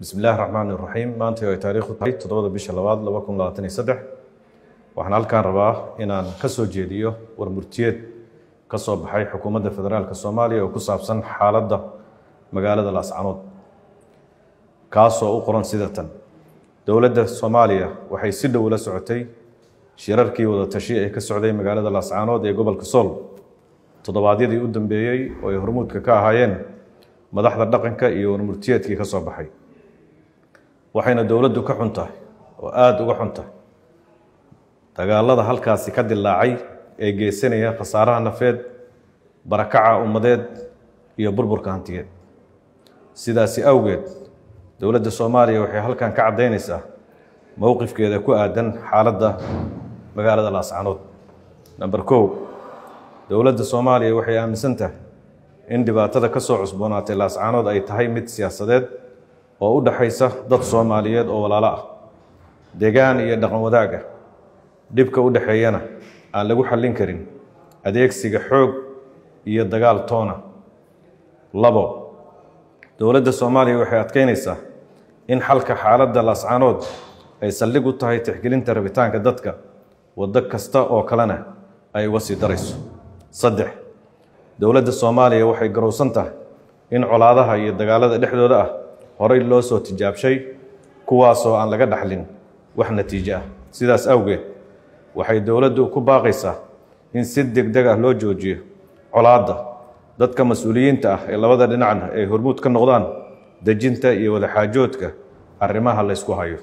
Bismi illaahi raxmaani raxiim. Maanta ay taariikhdu tahay 7-da bisha 2 2023, waxaan halkaan rabaa inaan ka soo jeediyo war murtiyeed ka soo baxay xukuumadda federaalka Soomaaliya oo ku saabsan xaaladda magaalada Laascanood, kaasoo u qoran sida tan: Dowladda Soomaaliya waxay si dhow la socotay shirarkii wadatashi ee ka socday magaalada Laascanood ee gobolka Sool toddobaadyadii u dambeeyey, oo ay hormuudka ka ahaayeen madaxda dhaqanka, iyo warmurtiyeedkii ka soo baxay. Waxayna dowladdu ka xun tahay oo aada uga xun tahay dagaalada halkaasi ka dilaacay ee geysanaya khasaaraha nafeed, barakaca ummadeed iyo burburka hantiyeed. Sidaasi awgeed, dowladda Soomaaliya waxay halkan ka caddaynaysaa mowqifkeeda ku aadan xaaladda magaalada Laascanood. Number 1, dowladda Soomaaliya waxay aaminsan tahay in dhibaatada ka soo cusboonaatay Laascanood ay tahay mid siyaasadeed oo u dhaxaysa dad Soomaaliyeed oo walaalo ah, degaan iyo dhaqan wadaag ah, dhibka u dhexeeyana aan lagu xallin karin adeegsiga xoog iyo dagaal toona. 2, dowladda Soomaaliya waxay adkeynaysaa in xalka xaaladda Laascanood ay saldhig u tahay tixgelinta rabitaanka dadka, waddo kasta oo kalena ay uga sii darayso. 3, dowladda Soomaaliya waxay garowsan tahay in colaadaha iyo dagaalada dhexdooda ah horay loo soo tijaabshay, kuwaasoo aan laga dhaxlin wax natiijo ah. Sidaas awgeed, waxay dowladdu ku baaqaysaa in si deg deg ah loo joojiyo colaadda, dadka mas-uuliyiinta ah ee labada dhinacna ay hormuud ka noqdaan dejinta iyo wadaxaajoodka arrimaha la ysku hayo.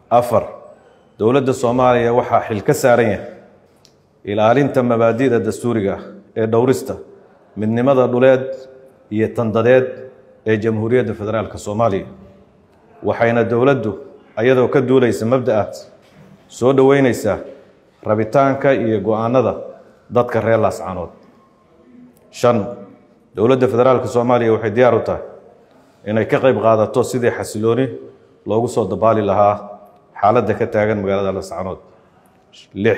4, dowladda Soomaaliya waxaa xil ka saaran yahay ilaalinta mabaadi'da dastuuriga ah ee dhowrista midnimada dhuleed iyo tandadeed ee Jamhuuriyadda Federaalka Soomaaliya, waxayna dowladdu, ayadoo ka duulaysa mabda'aas, soo dhoweyneysaa rabitaanka iyo go-aanada dadka reer Laascanood. 5, dowladda federaalka Soomaaliya waxay diyaar u tahay inay ka qayb qaadato sidii xasilooni loogu soo dabaali lahaa xaaladda ka taagan magaalada Laascanood. 6,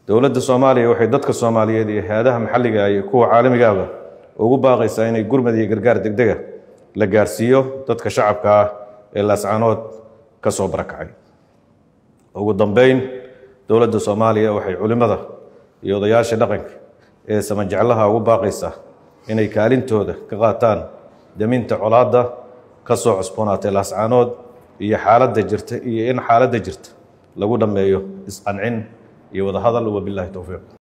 dowladda Soomaaliya waxay dadka Soomaaliyeed iyo hay-adaha maxalliga iyo kuwa caalamigaaba ugu baaqaysaa inay gurmad iyo gargaar degdega la gaarsiiyo dadka shacabka ah ee Laascanood ka soo barakacay. Ugu dambeyn, dowladda Soomaaliya waxay culimmada iyo odayaasha dhaqanka ee samajeclaha ugu baaqaysaa inay kaalintooda ka qaataan daminta colaadda ka soo cusboonaatay Laascanood iyo xaaladda jirta, iyo in xaaladda jirta lagu dhammeeyo isqancin iyo wadahadal. Wabilaahi towfiiq.